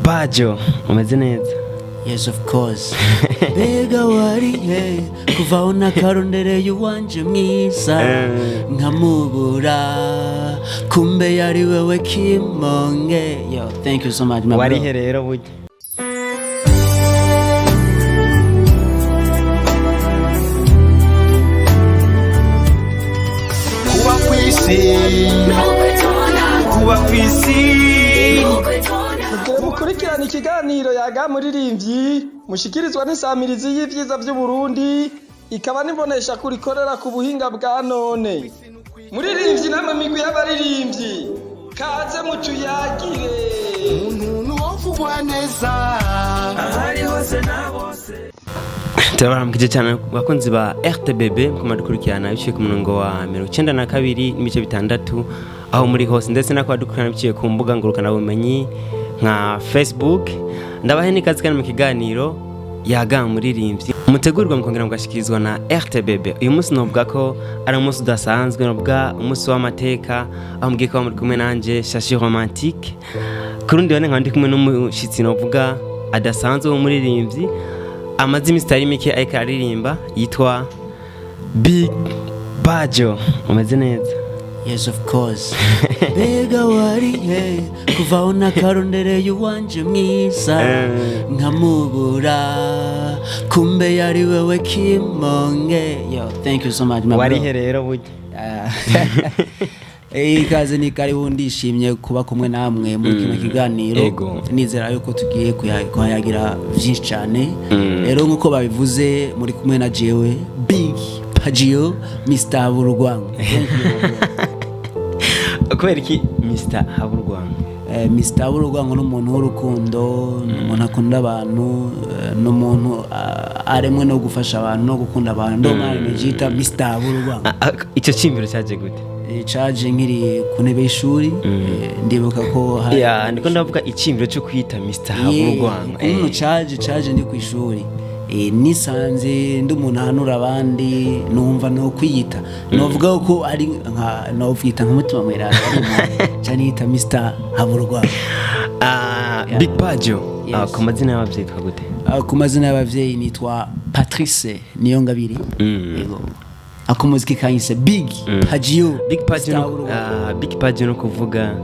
Pajo, umeze neza? Yes, of course. Mbega wari he kuva aho nakarondereye uwanje mwiza nkamubura, kumbe yari wewe Kimonge. Yo, thank you so much, my bro. Warihe rero burya? Kuba kw'isi, kuba kw'isi. Mukurikirana ikiganiro Yaga Muririmbyi mushikirizwa n'insamirizi y'ivyiza vy'Uburundi, ikaba n'imbonesha kuri ikorera ku buhinga bwa none. Muririmbyi namwe migwi y'abaririmbyi, kaze mutuyagire. Umuntu wovugwa neza ahari hose na bose. Turabaramukije cyane bakunzi ba RTBB, mukoma dukurikirana biciye ku murongo wa 92.6 aho muri hose, ndetse no kubadukurikirana biciye ku mbuga ngurukanabumenyi nka Facebook. Ndabahe n'ikaze kandi mu kiganiro Yaga Muririmbyi mutegurirwa mukongera mugashikirizwa na RTBB. Uyu munsi novuga ko ari umunsi udasanzwe, novuga umunsi w'amateka, aho mugiye kuba muri kumwe nanje Shashi Romantique. Ku rundi ruhande nkaba ndi kumwe n'umushitsi novuga adasanzwe w'umuririmbyi, amaze iminsi itari mike ariko araririmba, yitwa Big Bajo. Umeze neza? Yes, of course. Mbega wari he kuva aho nakarondereye uwanje mwiza nkamubura, kumbe yari wewe Kimonge. Yo, thank you so much, my bro. Warihe rero burya? Ah. Ikaze ni karibu, ndishimye kuba kumwe namwe muri kino kiganiro. Nizera yuko tugiye kuhayagira vyinshi cyane. Rero nk'uko babivuze, muri kumwe na jewe Big Pagio, Mr Burugwango. Thank you, my bro. Kubera iki Mr Haburwango? Mr Burugwango ni umuntu w'urukundo, ni umuntu akunda abantu, ni umuntu aremwe no gufasha abantu no gukunda abantu. Ndo mwana nijita Mr Burugwango. Icyo cyiyumviro cyaje gute? Caje nkiri ku ntebe y'ishuri, ndibuka ko hari Ya, ndiko ndavuga icyiyumviro cyo kwita Mr Haburwango. Umuntu caje ndi ku ishuri. Nisanze ndi umuntu ahanura abandi, numva no kwiyita, novuga ko ari nka novyita nk'umutima mweranda, ca niyita Mr Haburugwango. Big Pajo, Yes. ku mazina y'ababyeyi yitwa gute? Ku mazina y'abavyeyi nitwa Patrice Niyongabiri. Yego, akumuziki kanyise Big Pagio. Big Pajo Mr. no, Haburugwango. Big Pajo no kuvuga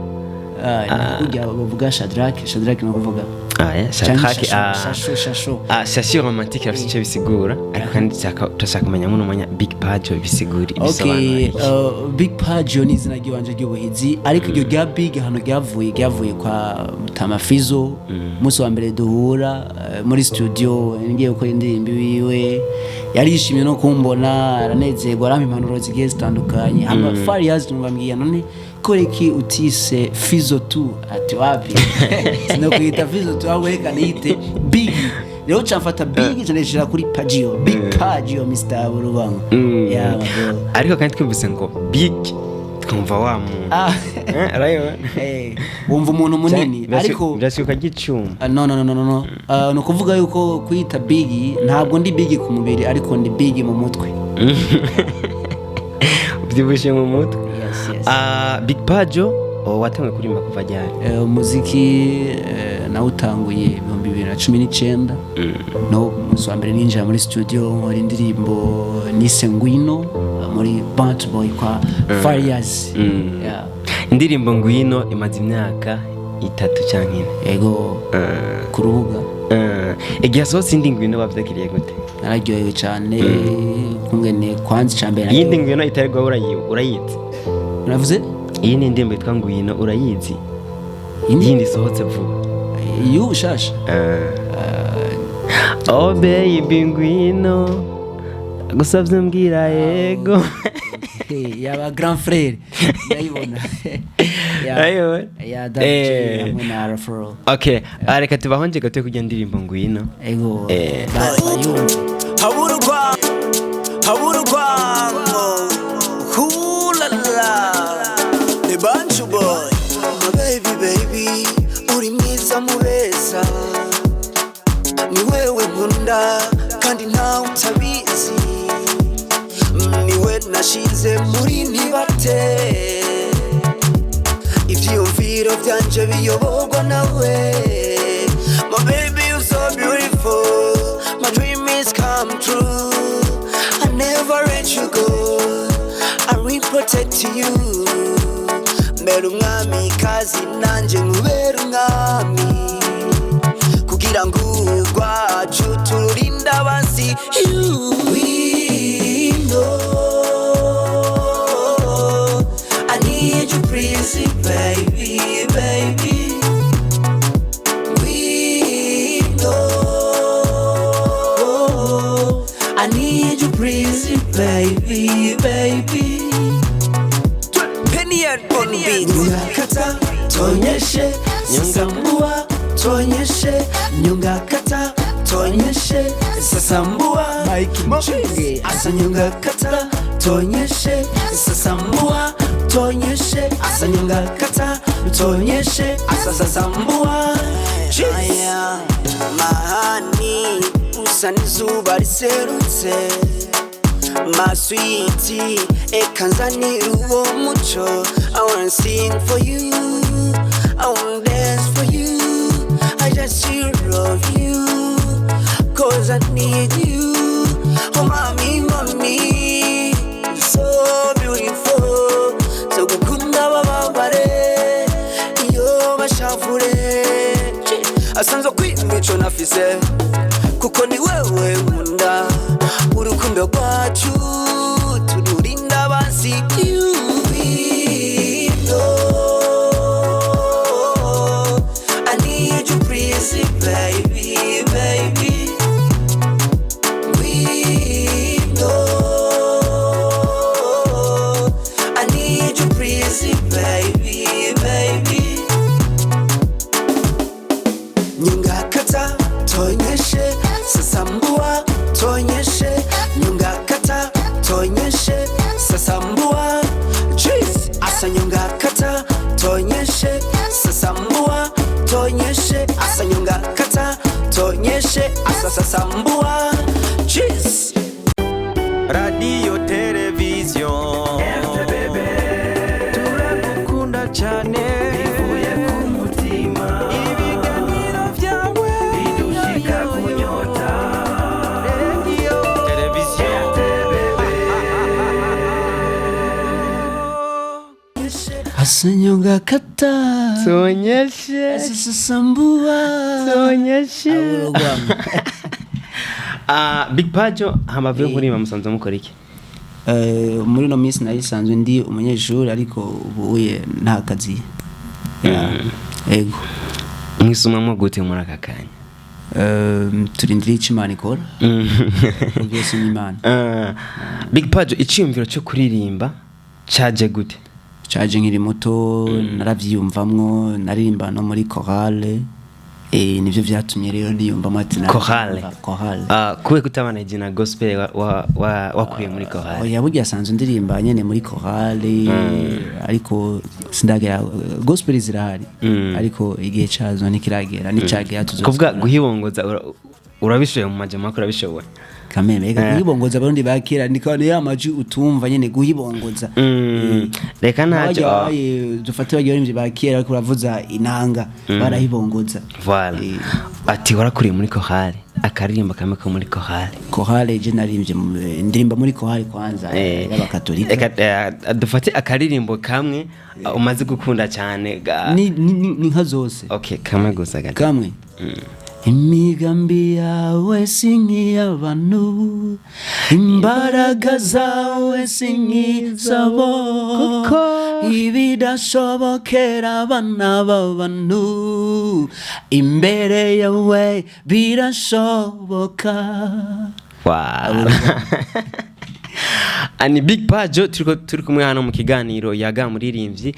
Ni kurya bavuga Shadrach, Shadrach ni ukuvuga Ah, Canke Shadrach. Shasho, Shasho, Shasho. Shashi Romantique afite icyo bisigura, ariko kandi turashaka kumenya muno mwanya Big Pajo bisigura, bisobanura Okay, iki? Big Pagio ni izina ry'iwanje ry'ubuhizi, ariko iryo rya Big hano ryavuye kwa Mutama Fizo. Umunsi wa mbere duhura muri studio ngiye gukora indirimbo iwiwe, yarishimye no kumbona, aranezerwa, arampa impanuro zigiye zitandukanye. Hama Farias numva mbwiye, none kubera iki utise Fizo tu? Ati wapi, sinokwita Fizo tu, ahubwo reka niyite Big. Rero ca mfata Big, ca ndayishira kuri Pagio, Big Pagio, Mr Burubango. Yeah, my bro. Ariko kandi twumvise ngo Big, twumva wa muntu. Urabibona? Wumva umuntu munini, ariko birashyuka ry'icuma. Ah, no, no, no, no, no, no. Ni ukuvuga yuko kwita Big, ntabwo ndi big ku mubiri, ariko ndi big mu mutwe. Ubyibushye mu mutwe. Yes. Big Pajo, oh, watanguye kuririmba kuva ryari? Umuziki nawutanguye 2019. No umunsi wa mbere ninjira muri studio nkora indirimbo nise Ngwino muri Bant Boy kwa Farias. Yeah. Indirimbo Ngwino imaze imyaka 3 cyangwa 4. Yego, ku rubuga. Igihe hasohotse indi Ngwino bavyakiriye gute? Nararyohewe cyane kungene kwanza icya mbere Iyindi Ngwino itari gwa urayizi? Uravuze? Iyi ni indirimbo yitwa Ngwino, urayizi? Indi? Iyindi isohotse vuba. Y'ubu shasha? Oh baby ngwino, gusabye mbwira yego. Hey, yaba grand frère ndayibona. Urayibona? Ya David hamwe na Rafro. Okay, reka tubahonje gato kujya ndirimbo Ngwino. Ego. Bayumva. Haburugwango, haburugwango, hulala, the Bantu boy. My baby, baby, uri mwiza mubeza, ni wewe nkunda kandi ntawe utabizi, niwe nashize muri ntibate, ivyiyumviro vyanje biyoborwa nawe. Protect you. Mbere umwami kazi nanje nkubera umwami, kugira ngo urwacu turinde abansi. We know I need you, please, baby, baby. We know I need you, please, baby, baby. Penny and on beat. Nyungakata tonyeshe, sasambua tonyeshe, nyungakata tonyeshe, sasambua. Mike Mchunge. Asa nyungakata tonyeshe, sasambua tonyeshe, asa nyungakata tonyeshe, asa sasambua. Aya mahani usa n'izuba riserutse, my sweetie, eka nzanira uwo muco. I wanna sing for you, I wanna dance for you, I just love you, 'cause I need you. Oh mami, mami, so beautiful. So gukunda bababare iyo bashavure, asanzwe kwimico nafise, kuko ni wewe nkunda. Urukundo rwacu tururinda abansi. We know I need you, please, baby, baby. We know I need you, please, baby, baby. Nyungakata tonyeshe, sasambua tonyeshe, nyungakata tonyeshe, sasambua. Jeez, asa nyungakata tonyeshe, sasambua tonyeshe, asa nyungakata tonyeshe, asa sasambua. Jeez. Radio, televiziyo turagukunda cyane, bivuye ku mutima. Ibiganiro byawe bidushika ku nyota. Radio, televiziyo RTBB. Asa nyungakata Tonyeshe. asa sasambua. Tonyeshe. Urugwamo. Ah, Big Pajo, hambavu yo kuririmba musanzwe mukora iki? Muri no minsi nari ndi umunyeshuri, ariko ubu uye nta kazi. Yeah. Ego. Mwisumamwo gute muri aka kanya? Turindiriye icyo Imana ikora, byose ni Imana. Ah, Big Pajo, iciyumviro cyo kuririmba caje gute? Caje nkiri muto, naravyiyumvamwo, naririmba no muri chorale, nivyo vyatumye rero niyumvamo ati Chorale. Chorale. Ah, kubera kutabana izina gospel wakuriye muri chorale? Oya, burya asanzwe ndirimba nyene muri chorale, ariko sindagera. Gospel zirahari, ariko igihe cazo ntikiragera. Nicagera Kuvuga tuzozikora. Guhibongoza urabishoboye mu majambo ako urabishoboye? Kameme, reka guhibongoza, abarundi ba kera niko ni ya majwi utumva nyene guhibongoza. Reka ntacyo. Barya babaye, dufate barya baririmbyi ba kera bariko baravuza inanga, barahibongoza. Voilà. Ati warakuriye muri chorale, akaririmba kamwe ko muri chorale. Chorale je naririmbye ndirimba muri chorale kwanza y'abakatolika. Reka dufate akaririmbo kamwe umaze gukunda cyane Ni nka zose. Okay, kamwe gusa gato. Kamwe. Imigambi yawe si nk'iy'abantu, imbaraga zawe si nk'izabo, Kuko ibidashobokera abana b'abantu imbere yawe birashoboka. Wow. Ani Big Pajo turiko turi kumwe hano mu kiganiro Yaga Muririmbyi.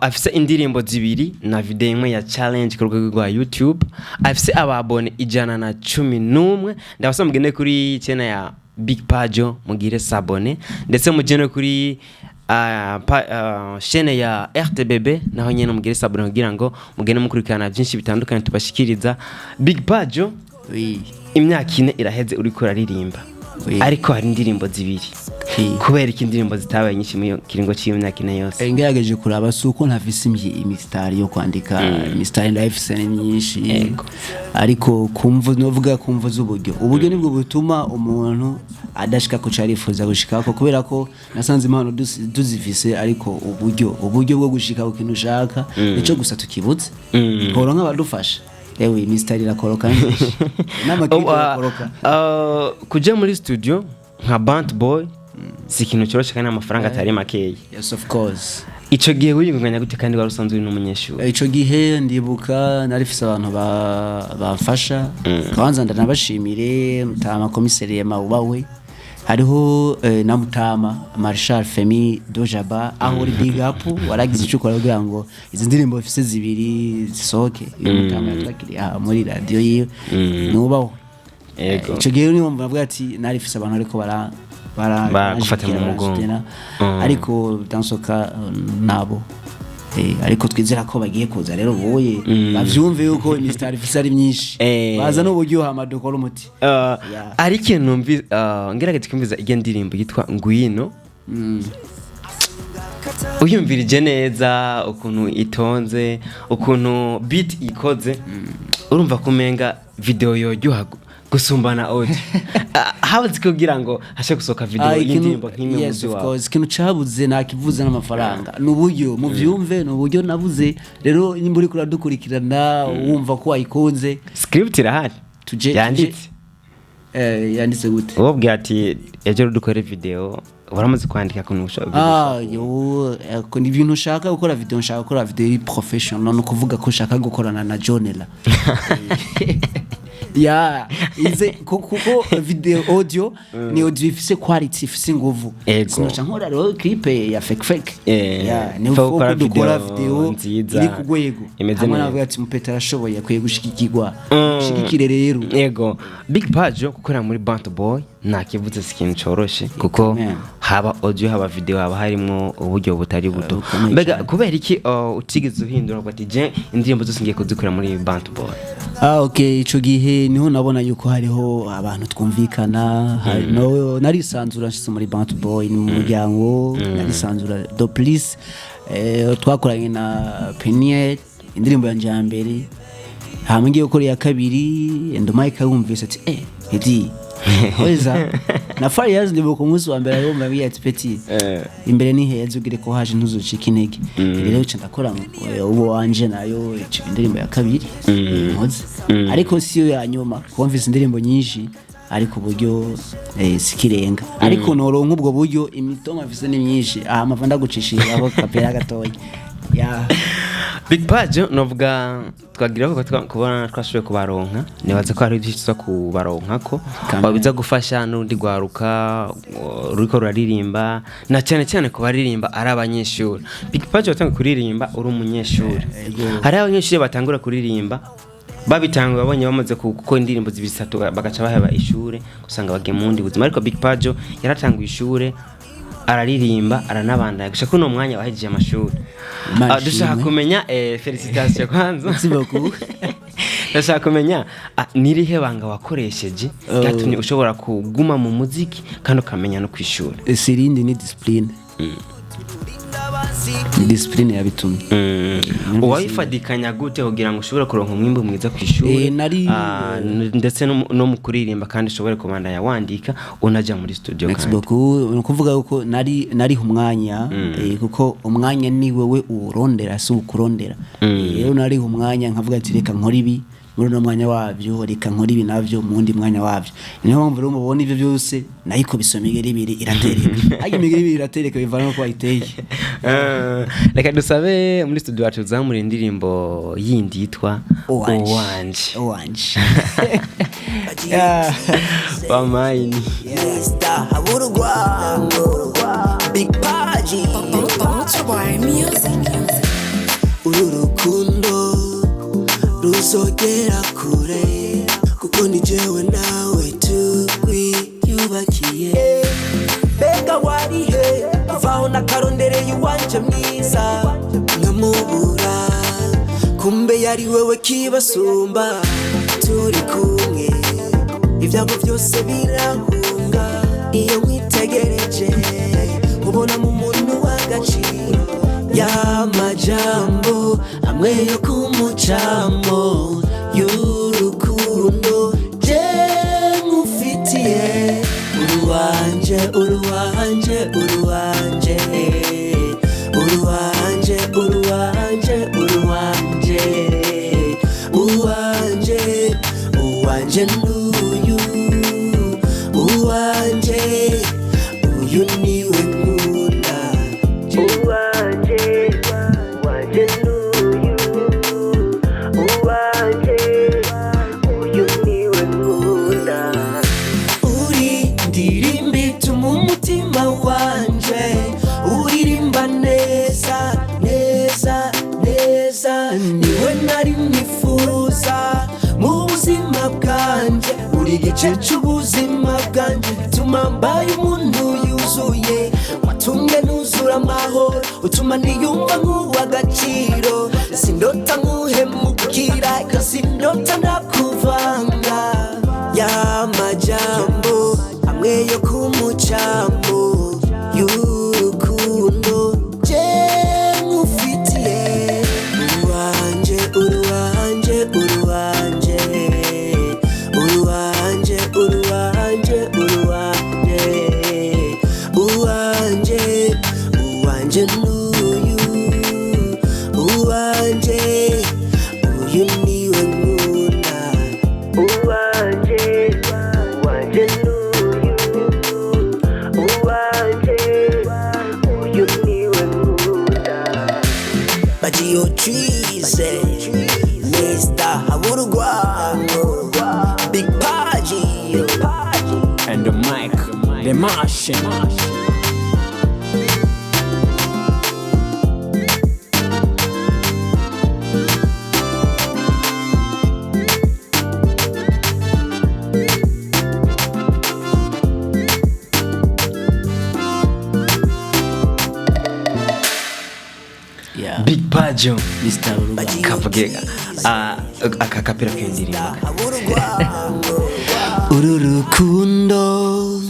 Afise indirimbo zibiri na video imwe ya challenge ku rwego rwa YouTube, afise ababone 111. Ndabasaba mugende kuri channel ya Big Pajo mugire s'abonner, ndetse mugende kuri chaîne ya RTBB naho nyene mugire s'abonner kugira ngo mugende mukurikirana byinshi bitandukanye tubashikiriza. Big Pajo, Oui. imyaka 4 iraheze uriko uraririmba, Oui. ariko hari indirimbo zibiri. Kubera iki indirimbo zitabaye nyinshi muri iyo kiringo cy'imyaka 4 yose? Ngerageje kuraba, si uko ntafise imisitari yo kwandika. Imisitari ndayifise, ni myinshi. Ariko kumvu novuga kumvu z'uburyo, uburyo nibwo butuma umuntu adashika ku cyo arifuza gushikako, kubera ko nasanze impano tuzifise, ariko uburyo bwo gushika ku kintu ushaka nico gusa tukibutse. Horo nk'abadufasha, ewe, imisitari irakoroka myinshi n'amaklipe arakoroka. Kuja muri studio nka Bant Boy si ikintu cyoroshye kandi amafaranga atari makeya. Yes, of course. Ico gihe wiyungunganya gute kandi wari usanzwe uri n'umunyeshuri? Ico gihe ndibuka narifise abantu bamfasha. Kwanza ndanabashimire mutama komiseri Mawubawe, hariho na mutama Marshal Femi Dojaba, aho uri, big up, waragize icyo ukora kugira ngo izi ndirimbo mfise zibiri zisohoke. Uyu mutama yatwakiriye aha muri radio yiwe, nubaho. Ico gihe niyo mvuga ati narifise abantu ariko bara Bagufata mu baranshigikira, mugongo. baransutena. Ariko dansoka nabo. Ariko twizera ko bagiye kuza rero ubuye bavyumve yuko imisitari ifise ari myinshi, baza n'uburyo hama dukora umuti. Yeah. Ari ikintu numvi, ngerageje kumviza iyo ndirimbo yitwa Ngwino, uyumvirije neza ukuntu itonze, ukuntu beat ikoze, urumva kumenga video yoryoha gusumbana audio. Habuze kugira ngo hashe gusohoka video y'indirimbo nk'imwe Yes, muzi of wawe? course, ikintu cabuze nakivuze n'amafaranga, ni uburyo, muvyumve, ni uburyo nabuze. Rero nimba uriko uradukurikirana wumva ko wayikunze, Script irahari yanditse? Yanditse gute? Wobwira ati ejo dukore video, waramaze kwandika ukuntu ushobora Ah, yo, ko ni ibintu ushaka gukora video, nshaka gukora video iri professional, ni ukuvuga ko ushaka gukorana na Jonela ya ize kuko video, audio ni audio ifise quality, ifise inguvu. Sinoca nkora rero clip ya fake fake. Ya, ni Fa uko gukora dukora video video nziza, iri ku rwego imeze hamwe neza. navuga ati mupeta arashoboye, akwiye gushigikirwa. Shigikire rero. Yego, Big Pajo, gukorera muri Bant Boy ntakivuze, si ikintu coroshe kuko Man. haba audio, haba video, haba harimo uburyo butari buto. Bukomeye Mbega cyane. kubera iki utigeze uhindura ngo ati je indirimbo zose ngiye kuzikora muri Bant Boy? Ah, okay, ico gihe niho nabona yuko hariho abantu twumvikana, no narisanzura nshitse muri Bant Boy, ni mu muryango, narisanzura do please. Twakoranye na Peniel indirimbo yanje ya mbere, hama ngiye gukora iya kabiri, ndo Mike yumvise ati Edi oza na Farias. Ndibuka umunsi wa mbere arumva ambwiye ati: "Petit, imbere ni heza, ugire ko haje ntuzucike intege." Rero nca ndakora uwo wanje nayo ico indirimbo ya kabiri nkoze, ariko siyo ya nyuma, kuko mvise indirimbo nyinshi, ariko uburyo sikirenga. Ariko noronka ubwo buryo, imitoma mfise ni myinshi aha, mava ndagucishije kapera gatoya ya. Big Pajo, novuga twagira ko kubona twashoboye kubaronka, nibaza ko hari byinshi tuza kubaronka ko wabiza gufasha n'urundi rwaruka ruriko ruraririmba, na cyane cyane ku baririmba ari abanyeshuri. Big Pajo, watangiye kuririmba uri umunyeshuri. Hari abanyeshuri batangura kuririmba babitanga babonye bamaze gukora indirimbo zibiri zitatu bagaca baheba ishure, usanga bagiye mu wundi buzima. Ariko Big Pajo yaratanguye ishure, araririmba, aranabandanya gushika kuno mwanya wahejeje amashuri. Imana Dushaka ishimwe. kumenya, félicitations kwanza. Merci beaucoup. Ndashaka kumenya nirihe banga wakoresheje ryatumye ushobora kuguma mu muziki kandi ukamenya no kwishura? Sirindi, ni discipline, ni discipline yabitumye. Uwayifadikanya gute kugira ngo ushobore kuronka umwimbu mwiza ku ishuri ndetse no mu kuririmba, kandi ushobore kubandanya wandika, unajya muri studio Merci kandi? beaucoup. Ni ukuvuga yuko nariha umwanya, kuko umwanya ni wewe uwurondera, si ukurondera. Rero nariha umwanya, nkavuga ati reka nkore ibi muri uno mwanya wabyo, reka nkore ibi navyo mu wundi mwanya wabyo. Niyo mpamvu rero mubona ivyo byose nayikubise imigeri ibiri iratereka, ariko imigeri ibiri iratereka bivana nuko wayiteye. Reka dusabe muri studio yacu tuzamura indirimbo yindi yitwa Uwanje. Uwanje. Uwanje. Yeah. Bamayini. Mr. Haburugwango Big Paji. Boy Music. Uru rukundo ruzogera kure, kuko ni jewe nawe tukwiyubakiye. Mbega warihe kuvaho nakarondereye uwanje mwiza nkamubura? Kumbe yari wewe kibasumba. Turi kumwe ibyago byose birahunga. Iyo witegereje ubona mu muntu w'agaciro. Y'amajambo amwe yo kumucamo y'urukundo je nkufitiye. Uruwanje, uruwanje, uruwanje, uruwanje, uruwanje, uruwanje, uwanje, uwanje n'uyu, uwanje, uyu niwe nkunda. Uwanje, uwanje n'uyu, uwanje, uyu niwe nkunda. Uri ndirimba ituma umutima wanje uririmba neza neza neza. Niwe nari nifuza mu buzima bwanje, uri igice c'ubuzima bwanje, tuma mbaye umuntu yuzuye. Watumye nuzura amahoro, utuma niyumva nk'uw'agaciro. Sindota nkuhemukira, sindota ndakuvanga. Y'amajambo amwe yo kumucambo y'urukundo je nkufitiye. Uruwanje, uruwanje, uruwanje, uruwanje, uruwanje, uruwanje, uwanje, uwanje n'uyu, uwanje, uyu niwe nkunda. Uwanje, uwanje n'uyu, uwanje, uyu niwe nkunda. Bagiyo Trize, Mr. Haburugwango, Big Paji, And the mic, the Martian. Yeah. Big Pajo. Mr. Urubango. Kavuge aka kapera k'indirimbo. Uru rukundo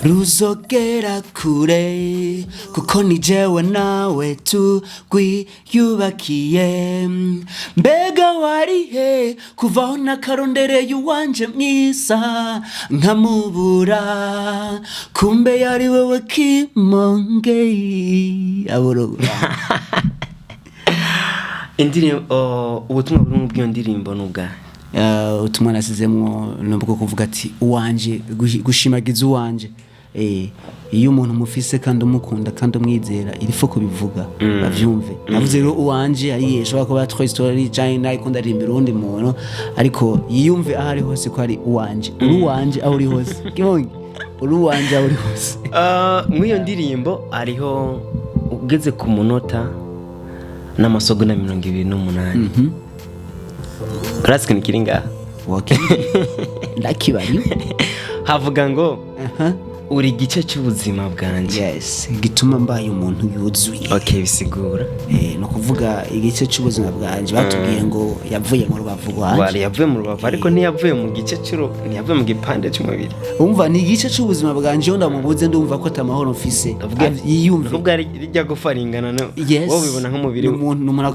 ruzogera kure, kuko ni jewe nawe tugwiyubakiye. Mbega warihe kuvaho nakarondereye uwanje mwiza nkamubura, kumbe yari wewe kimonge aburugura. Indirimbo, ubutumwa buri mu bw'iyo ndirimbo n'ubwa Ubutumwa nasizemwo nubwo kuvuga ati uwanje, gushimagiza uwanje. Iyo umuntu mufise kandi umukunda kandi umwizera, irifo kubivuga bavyumve. Navuze rero uwanje ari ashobora kuba Toy Story canke nayikunda arimbira uwundi muntu, ariko yiyumve aho ari hose ko ari uwanje. Uri uwanje aho uri hose Kimonge, uri uwanje aho uri hose. Mw'iyo ndirimbo hariho ugeze ku munota n'amasogonda 28. Urazi ikintu kiri ngaha? Ndakibari. Havuga ngo uri igice cy'ubuzima bwanjye. Yes, gituma mbaye umuntu yuzuye. Okay, bisigura. Ni ukuvuga igice cy'ubuzima bwanjye batubwiye ngo yavuye mu rubavu rwanjye. Wari yavuye mu rubavu, ariko ntiyavuye mu gice cy'uru, ntiyavuye mu gipande cy'umubiri. Umva, ni igice cy'ubuzima bwanjye, iyo ndamubuze ndumva ko atamahoro mfise. Yiyumve. Ubwo ari rijya gufa ringana no. Yes. Wowe ubibona nk'umubiri.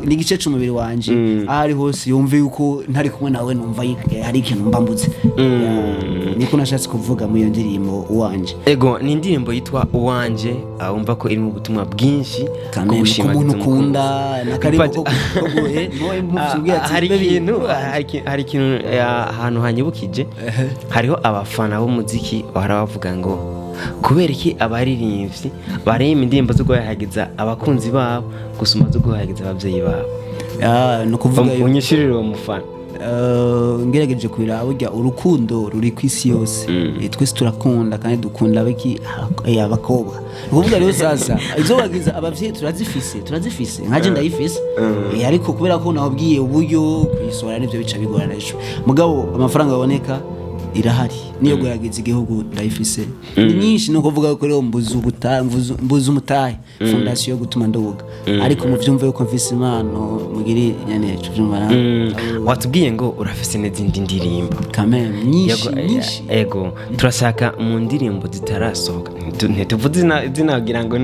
Ni igice cy'umubiri wanje. Aho ari hose yumve yuko ntari kumwe nawe numva hari ikintu mba mbuze. Niko nashatse kuvuga muri iyo ndirimbo uwanje. Ego, ni indirimbo yitwa Uwanje, wumva ko irimo ubutumwa bwinshi Kameme, bwo ku muntu gushimagiza ukunda umukunzi. n'akaririmbo ko guhe noye muvye ati Hari baby, ikintu uwanje. hari ikintu ahantu hanyibukije, hariho abafana b'umuziki bahora bavuga ngo kubera iki abaririmbyi bareba indirimbo zo guhayagiza abakunzi babo gusumba zo guhayagiza ababyeyi babo. Ni ukuvuga yuko Unyishurire uwo mufana. Ngerageje kubiraba, burya urukundo ruri ku isi yose. Twese turakunda kandi dukunda abakobwa. Ni ukuvuga rero sasa izo bagiza abavyeyi turazifise nkaje ndayifise. Ariko kubera ko nababwiye uburyo kuyisohora nivyo bica bigorana ejo, mugabo amafaranga aboneka Irahari niyo guhayagiza igihugu, ndayifise, ni nyinshi. Ni ukuvuga ko rero mbuze mbuze umutahe, fondation yo gutuma nduga, ariko muvyumve yuko mfise impano mugiri nyene tuvyumva na Watubwiye ngo urafise n'izindi ndirimbo. Kameme, nyinshi. Yego, Nyinshi. Ego, turashaka mu ndirimbo zitarasohoka. Ntituvuze izina kugira ngo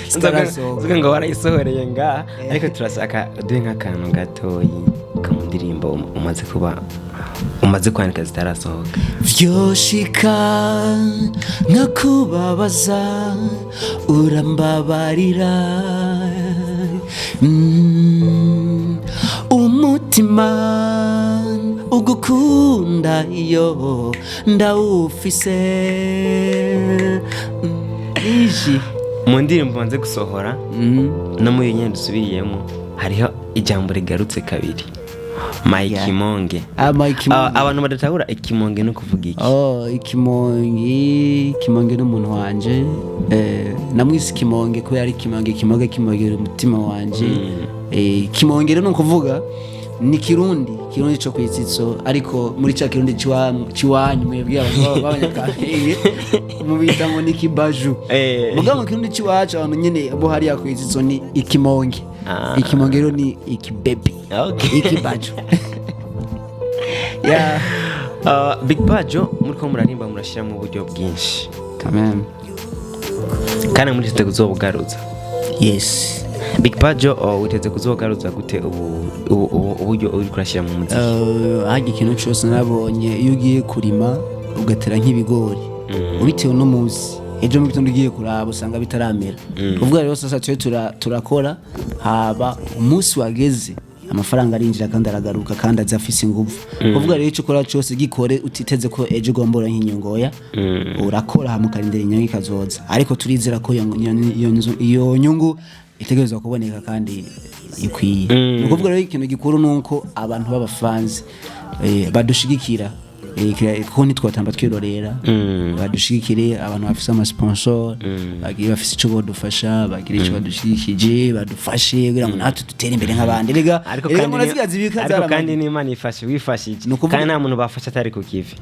Zitarasohoka. nzoga ngo warayisohoreye ngaha, ariko turashaka uduhe nk'akantu gatoyi ka mu ndirimbo umaze kuba umaze kwandika zitarasohoka. Vyoshika nkakubabaza, urambabarira. Umutima ugukunda iyo ndawufise. Nyinshi. Mu ndirimbo umaze gusohora no muri iyi nyene dusubiriyemo, hariho ijambo rigarutse kabiri, Mike Monge. Ah, Mike Monge. Abantu badatahura ikimonge no kuvuga iki? Oh, ikimonge, ikimonge n'umuntu wanje. Namwise ikimonge kubera ari ikimonge, ikimonge kimogera umutima wanje. Ikimonge rero ni ukuvuga ni Kirundi, Kirundi co kwitsitso, ariko muri ca Kirundi ciwanyu mwebwe abantu b'Abanyakamenge mubita ngo ni kibaju. Mugabo mu Kirundi ciwacu, abantu nyene bo hariya kwitsitso, ni ikimonge. Ikimonge rero ni ikibebi, ikibaju, yeah. Big Bajo, muriko murarimba murashyiramo uburyo bwinshi Amen. kandi muriteze kuzobugaruza. Yes. Big Bajo, witeze kuzogaruza gute uburyo uri kurashyira mu muziki? Harya ikintu cyose nabonye, iyo ugiye kurima ugatera nk'ibigori, ubitewe n'umunsi, ejo mu gitondo ugiye kuraba usanga bitaramera. Uvuga rero sasa twe turakora, haba umunsi wageze amafaranga arinjira kandi aragaruka kandi aza afise ingufu. Uvuga rero icyo ukora cyose gikore utiteze ko ejo ugomba uronka inyungu. Oya, urakora hama ukarindira inyungu ikazoza, ariko turizera ko iyo nyungu itegerezwa kuboneka kandi ikwiye. Ni ukuvuga rero ikintu gikuru ni uko abantu b'abafanzi badushigikira, kuko ntitwatamba twirorera. Badushigikire, abantu bafise amasponsor, bagiye bafise ico bodufasha, bagira ico badushigikije, badufashe kugira ngo natwe dutere imbere nk'abandi. Rega Ariko rega kandi ngo naziga zibika ariko kandi zaramanye. n'Imana ifashe wifashije Ni ukuvuga- kandi nta muntu bafashe atari ku kivi.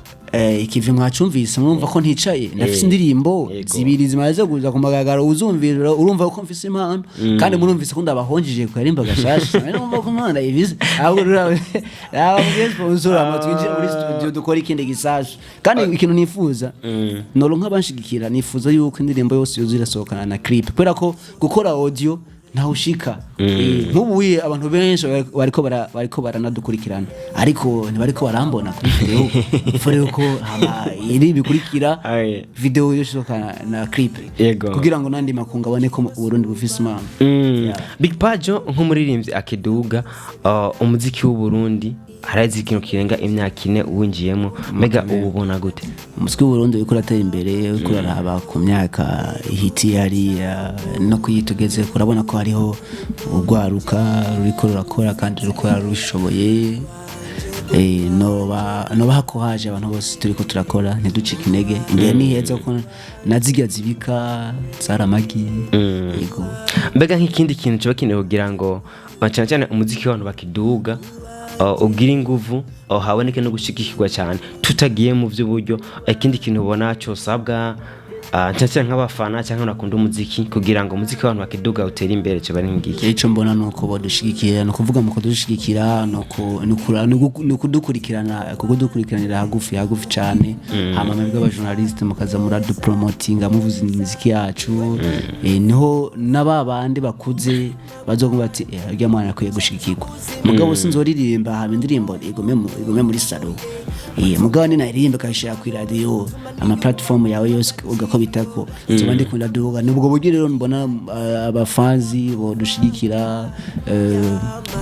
Ikivi mwacumvise, murumva ko nticaye, ndafise indirimbo zibiri zimaze kuza ku magaragaro. Uzumvira urumva ko mfise impano, kandi murumvise ko ndabahonjeje ku karimba gashasha. Numva ko impano ndayifise, ahubwo ruraba mubwiye sponsor ama twinjire muri studio dukore ikindi gisasha. Kandi ikintu nifuza, noronka abanshigikira, nifuza yuko indirimbo yose yoza irasohokana na clip, kubera ko gukora audio ntawe ushika. Nk'ubu wiye abantu benshi bariko baranadukurikirana, ariko ntibariko barambona kuri video fore yuko hama iri bikurikira video yoshoka na clip kugira ngo nandi makungu abone ko Burundi bufise impano. Big Pajo, nk'umuririmbyi akiduga, umuziki w'u Burundi harazi ikintu kirenga imyaka 4 uwinjiyemo, mbega ubu ubona gute? Umuziki w'Uburundi uriko uratera imbere. Uriko uraraba ku myaka ihiti hariya no kuyitugeze, urabona ko hariho urwaruka ruriko rurakora kandi rukora rushoboye. Noba ko haje abantu bose turiko turakora, ntiducike intege, imbere ni heza, ko nazirya zibika zaramagi. Yego. Mbega nk'ikindi kintu kiba kenewe kugira ngo cyane cyane umuziki w'abantu bakiduga ugire inguvu, haboneke no gushigikirwa cyane, tutagiye mu by'uburyo, ikindi kintu ubona cyosabwa, cyane cyane nk'abafana cyangwa bakunda umuziki, kugira ngo umuziki w'abantu bakiduga utere imbere, kiba ari nk'iki? Icyo mbona ni uko badushigikira, ni ukuvuga mu kudushigikira ni ukudukurikirana, kudukurikiranira hagufi hagufi cyane. Hama mwebwe abajournaliste mukaza muradupromotinga, muvuza imiziki yacu. Niho n'aba bandi bakuze bazokumva bati: "Urya mwana akwiye gushigikirwa." Mugabo sinzoririmba hama indirimbo igume muri salon. Mugabo ni naririmba ikayishira ku radio, ama platform yawe yose ugakobitako, nzoba ndikunda duga. Nubwo buryo rero mbona abafanzi bodushigikira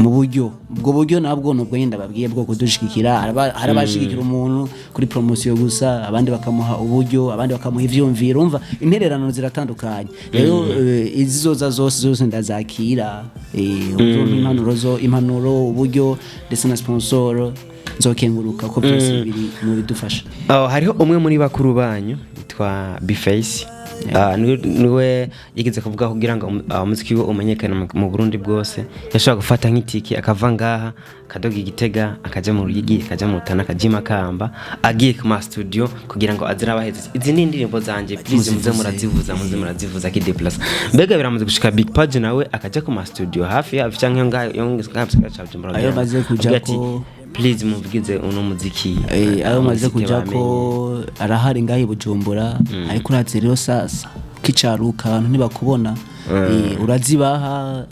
mu buryo, ubwo buryo nabwo nubwo nyine ndababwiye bwo kudushigikira. Hari abashigikira umuntu kuri promotion gusa, abandi bakamuha uburyo, abandi bakamuha ivyumviro. Umva, intererano ziratandukanye rero. Izizoza zose zose ndazakira. Uzompa impanuro zo impanuro, uburyo ndetse na sponsor, nzokenguruka ko byose biri mu bidufasha. Oh, hariho umwe muri bakuru banyu yitwa Bface. Niwe yigeze kuvuga kugira ngo umuziki we umenyekane mu Burundi bwose, yashobora gufata nk'itiki akava ngaha akadoga Igitega, akaja mu Ruyigi, akaja mu Rutana, akaja i Makamba, agiye ku ma studio kugira ngo azire abaheze izi ni indirimbo zanje, please muze murazivuza, muze murazivuza, akideplace. Mbega biramaze gushika Big Page nawe akaja ku ma studio hafi hafi canke ngaho yo ngaho mu gisagara ca Bujumbura, Ayo maze kuja avuga ati, "Please muvugize uno muziki"? Ayo maze Umuziki kuja bamenye. Ko arahari ngaho i Bujumbura, ariko urazi rero sasa kicaruka abantu ntibakubona. Urazibaha,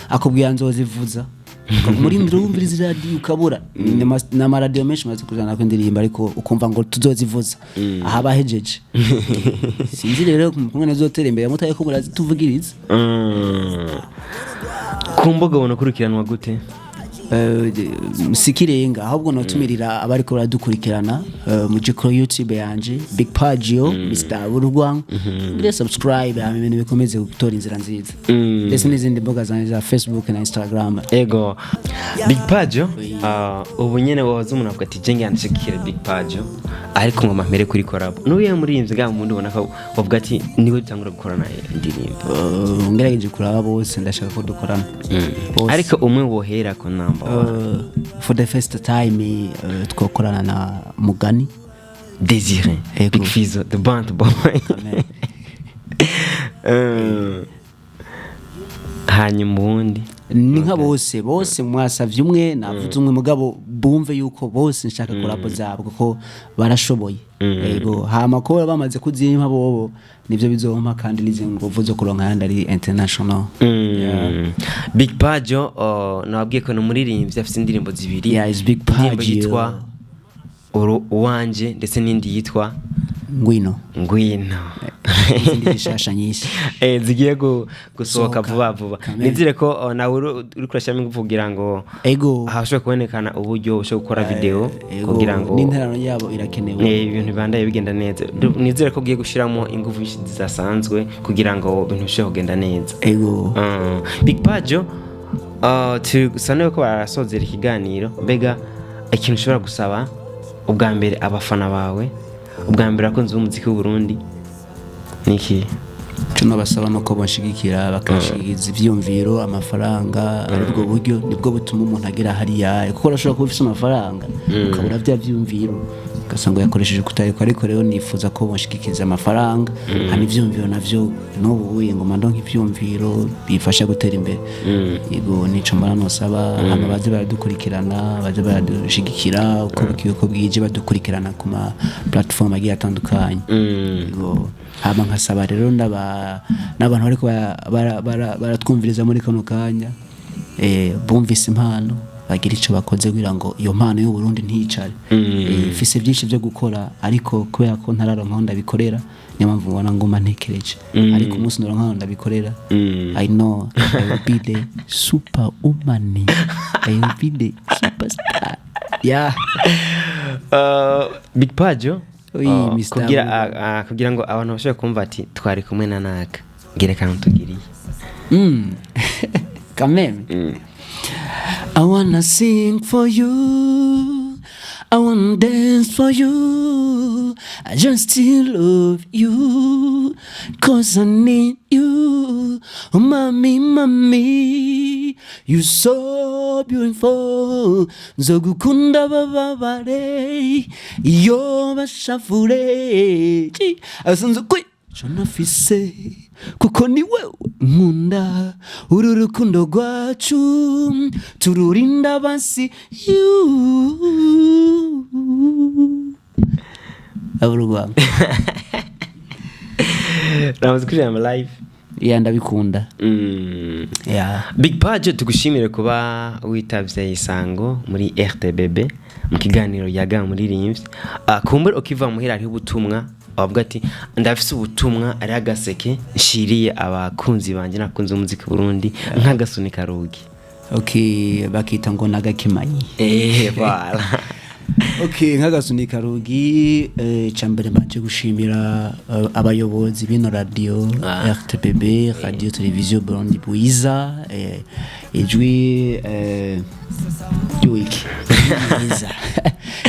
akubwira nzozivuza, umurindira wumviriza iradiyo ukabura. N'amaradiyo menshi maze kujana ko indirimbo, ariko ukumva ngo tuzozivuza aha bahejeje. Sinzi rero kumwe zotera imbere mutaye ko murazituvugiriza. Ku mbuga ubona ukurikiranwa gute? Sikirenga, ahubwo notumirira abariko baradukurikirana, muje kuri YouTube yanje Big Pagio Mr Burugwang, mugire subscribe, hama ibintu bikomeze gutora inzira nziza, ndetse n'izindi mbuga zanje za Facebook na Instagram. Ego, Big Pajo, ubu nyene wahoze umuntu avuga ati jenge yanshigikira Big Pajo, ariko ngoma mpere kuri collab n'uyu muririmbyi ngaho mundi ubona ko bavuga ati niwe dutangura gukorana indirimbo. Ngerageje kuraba bose ndashaka ko dukorana bose. Ariko umwe wohera ko number one? For the first time, twakorana na Mugani. Desire. Ego. Big Fizzo the Band Boy. Hanyuma ubundi? Ni nka bose, bose mwasavye umwe, navuze umwe, mugabo bumve yuko bose nshaka collabo zabo kuko barashoboye. Yego, hama ko bamaze kuzimpa bobo nivyo bizompa kandi nizi nguvu zo kuronka ayandi ari international. Big Pajo, nababwiye ko ni umuririmbyi afite indirimbo zibiri. Yeah, it's Big Indirimbo Pajo. yitwa Uru Uwanje ndetse n'indi yitwa Ngwino. Ngwino. Izindi zishasha nyinshi. Zigiye gusohoka Gusohoka. vuba vuba. Kamere. Nizere ko nawe uri kurashyiramo ingufu kugira ngo hashobore kubonekana uburyo ushobora gukora video Ego, kugira ngo n'interano yabo irakenewe. Ibintu bibandaye bigenda neza. Nizere ko ugiye gushyiramo ingufu nyinshi zidasanzwe kugira ngo ibintu bishobore kugenda neza. Ego. Big Pajo, tusa nuko barasozera ikiganiro. Mbega ikintu ushobora gusaba ubwa mbere abafana bawe, ubwa mbere abakunzi b'umuziki w'u Burundi, ni iki? Ico nobasaba nuko bonshigikira, bakanshigikiriza ivyiyumviro, amafaranga, aribwo buryo nibwo butuma umuntu agera hariya, kuko urashobora kuba ufise amafaranga ukabura vya vyiyumviro, ugasanga uyakoresheje kutariko. Ariko rero nifuza ko bonshigikiriza amafaranga, hama ivyiyumviro navyo n'ubu uye ngoma ndonka ivyiyumviro bifasha gutera imbere. Yego, nico mbona nosaba. Hama baze baradukurikirana, baze baradushigikira uko bukwiye uko bwije, badukurikirana ku ma platform agiye atandukanye. Yego. Hama nkasaba rero n'abantu bariko baratwumviriza muri kano kanya, bumvise impano, bagira ico bakoze kugira ngo iyo mpano y'u Burundi ntiyicare. Mfise byinshi byo gukora, ariko kubera ko ntararonka aho ndabikorera, niyo mpamvu ubona nguma ntekereje. Ariko umunsi noronka aho ndabikorera, I know I will be the superwoman, I will be the superstar, yeah. Big Pajo, Oui, Mr. kugira, kugira ngo abantu bashobore kumva ati twari kumwe na naka, ngira akantu tugiriye. Quand même. I wanna sing for you. I wanna dance for you. I just still love you. 'Cause I need you. Oh, mommy, mommy. You so beautiful. Nzogukunda bababare. Iyo bashavure. Asanze kwi nafise kuko ni wewe nkunda, uru rukundo rwacu tururinda basi you aburugwa. Ramaze kuririmba live? Yeah, ndabikunda. Yeah. Big Pajo, tugushimire kuba witavye isango muri RTBB mu kiganiro yaga muririmbyi. Kumbure ukiva muhira hariho ubutumwa wavuga ati ndafise ubutumwa, ari agaseke nshiriye abakunzi banje n'abakunzi b'umuziki Burundi, nk'agasunika rugi. Okay, bakita ngo nagakimanyi. Voilà. Okay, nk'agasunika rugi, cambere mbanje gushimira abayobozi b'ino radio RTBB, Radio Television Burundi Bwiza, ijwi ry'wiki bwiza.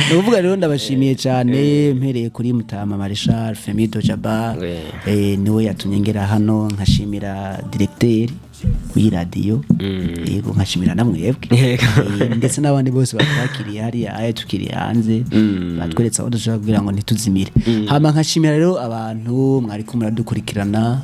Ni ukuvuga rero ndabashimiye cyane, mpereye kuri Mutama Marshal Femido Jaba, niwe yatumye ngera hano, nkashimira directeur w'iradiyo, yego, nkashimira na mwebwe. Yego. Ndetse n'abandi bose batwakiriye hariya aya tukiri hanze, batweretse aho dushobora kugira ngo ntituzimire. Hama nkashimira rero abantu mwari kumwe muradukurikirana,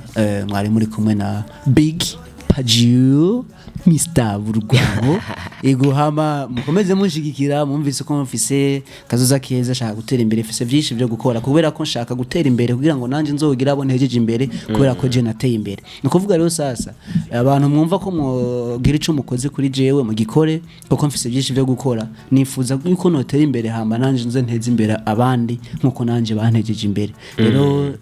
mwari muri kumwe na Big Pagio, Mr Burwango. Yego, hama mukomeze munshigikira. Mwumvise ko mfise kazoza keza, nshaka gutera imbere, mfise byinshi byo gukora, kubera ko nshaka gutera imbere kugira ngo nanje nzogira abo ntejeje imbere, kubera ko je nateye imbere. Ni ukuvuga rero sasa, abantu mwumva ko mwogira ico mukoze kuri jewe, mugikore, kuko mfise byinshi byo gukora. Nifuza yuko notera imbere, hama nanje nze nteze imbere abandi nkuko nanje bantejeje imbere. Rero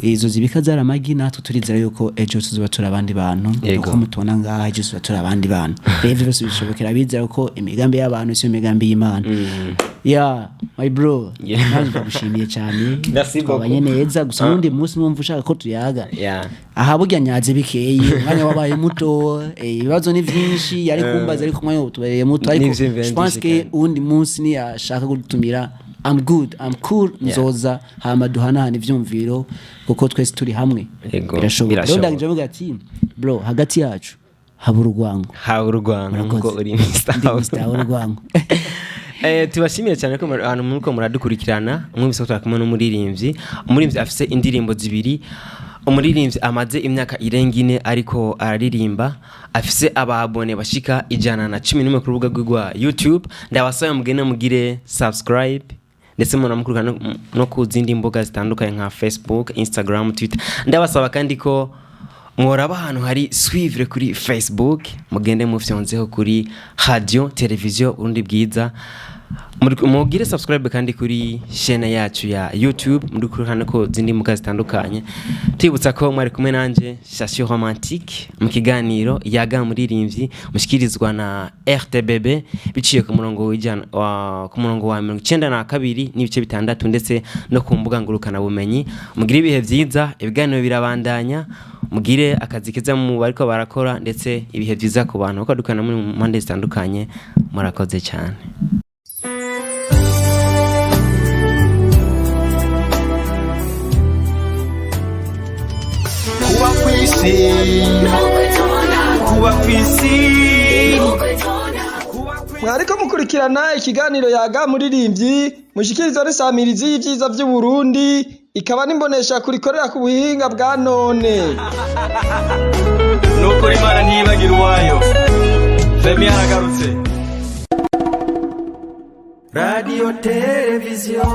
izo zibika zaramagi, natwe turizera yuko ejo tuzoba turi abandi bantu. Uko mutubona ngaha, ejo tuzoba turi abandi bantu. Rero ivyo byose bishobokera abizera, ko imigambi y'abantu si imigambi y'Imana. Yeah, my bro. Nanjye ndagushimiye cyane. Merci Twabanye beaucoup. neza gusa. N'undi munsi mwumva ushaka ko tuyaga, Yeah. aha burya nyaze bikeye, umwanya wabaye muto, ibibazo ni vyinshi yari kumbaza, ariko umwanya utubereye muto, ariko N'ivyiyumviro je pense vyinshi que kandi. uwundi munsi niyashaka kudutumira, I'm good, I'm cool, nzoza, hama duhanahana ivyumviro, kuko twese turi hamwe. Yego, Birashoboka. Rero birashoboka. ndangije mvuga ati bro, hagati yacu haba urwango. Hawe urwango. Murakoze. Nkuko uri Mr. Ndi Mr. Urwango. Tubashimiye cyane ko ahantu muriko muradukurikirana. Mwumvise ko turi kumwe n'umuririmbyi, umuririmbyi afise indirimbo zibiri, umuririmbyi amaze imyaka irenga 4 ariko araririmba, afise ababone bashika 111 ku rubuga rwe rwa YouTube. Ndabasaba mugende mugire subscribe, ndetse munamukurikirana no ku zindi mbuga zitandukanye nka Facebook, Instagram, Twitter. Ndabasaba kandi ko mworaba ahantu hari suivre kuri Facebook, mugende mufyonzeho kuri Radio Televiziyo Urundi Bwiza. Mugire subscribe kandi kuri chaîne yacu ya YouTube, muri kuri hano ko zindi mbuga zitandukanye. Tubibutsa ko mwari kumwe nanje Station Romantique mu kiganiro Yaga Muririmbyi, mushikirizwa na RTBB biciye ku murongo w'ijana ku murongo wa 92.6, ndetse no ku mbuga ngurukana bumenyi. Mugire ibihe byiza, ibiganiro birabandanya. Mugire akazi keza mu bariko barakora, ndetse ibihe byiza ku bantu bako dukana muri mu mpande zitandukanye. Murakoze cyane. Kuba kw'isi, kuba kw'isi. Mwariko mukurikirana ikiganiro Yaga Muririmbyi, mushikirizwa n'isamirizi y'ivyiza vy'Uburundi, ikaba n'imbonesha kurikorera ku buhinga bwa none. Nukuri Imana ntiyibagira uwayo. Femi yaragarutse. Radio Televiziyo.